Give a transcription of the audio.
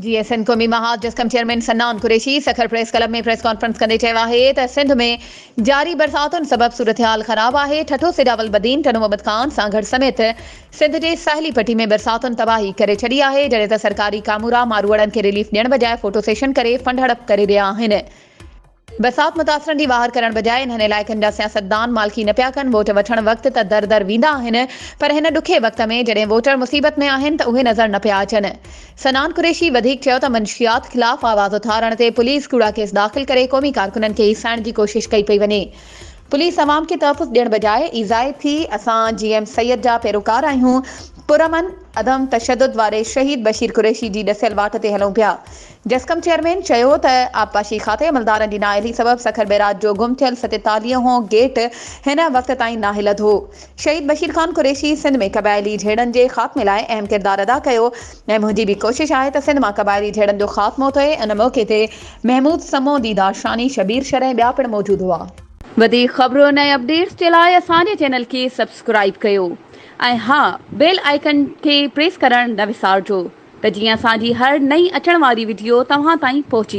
جي S N قومي Mahaz JSQM chairman Sanan Qureshi Sukkur press club ۾ press conference ڪندي چيو آهي ته سنڌ ۾ جاري برساتن سبب صورتحال خراب آهي، ٺٽو، سجاول، بدين، ٽنڊو محمد خان، سانگهڙ سميت سنڌ جي ساحلي پٽي ۾ برساتن تباهي ڪري ڇڏي آهي، جڏهن ته سرڪاري ڪامورا ماروئڙن کي رليف ڏيڻ بجاء فوٽو سيشن ڪري فنڊ هڙپ ڪري رهيا آهن. برسات متاثرن جي واهر ڪرڻ بجاء انهن علائقن جا سياستدان مالڪي نه پيا ڪن، ووٽ وٺڻ وقت ته در در ويندا آهن پر هن ڏکي وقت ۾ جڏهن ووٽر مصيبت ۾ آهن ته اهي نظر نه پيا اچن. صنعان قريشي وڌيڪ چيو ته منشيات خلاف آواز اٿارڻ تي پوليس ڪوڙا ڪيس داخل ڪري قومي ڪارڪنن کي هيسائڻ جي ڪوشش ڪئي پئي وڃي، پوليس عوام کي تحفظ ڏيڻ بجاء ايذائي ٿي، اسان جي ايم سيد جا پيروڪار آهيون، پرامن عدم تشدد واري شهيد بشير قريشي جي ڏسيل واٽ تي هلون پيا. جسقم چيئرمين چيو ته آبپاشي کاتي عملدارن جي نااهلي سبب سکر بئراج جو گم ٿيل 47 هون گيٽ هن وقت تائين ناهي لڌو. شهيد بشير خان قريشي سنڌ ۾ قبائلي جهيڙن جي خاتمي لاء اهم ڪردار ادا ڪيو ۽ منهنجي به ڪوشش آهي ته سنڌ مان قبائلي جهيڙن جو خاتمو ٿئي. ان موقعي تي محمود سمون، ديدار شاني، شبير شر ۽ ٻيا پڻ موجود هئا. وڌيڪ خبرن ۽ اپڊيٽس جي لاء اسان جي چينل کي سبسڪرائيب ڪيو ۽ ها بيل آئيڪن کي پريس ڪرڻ نه وسارجو. ته جيئن اسان جي هر نئين اچڻ واري وڊيو توهان تائين پهچي.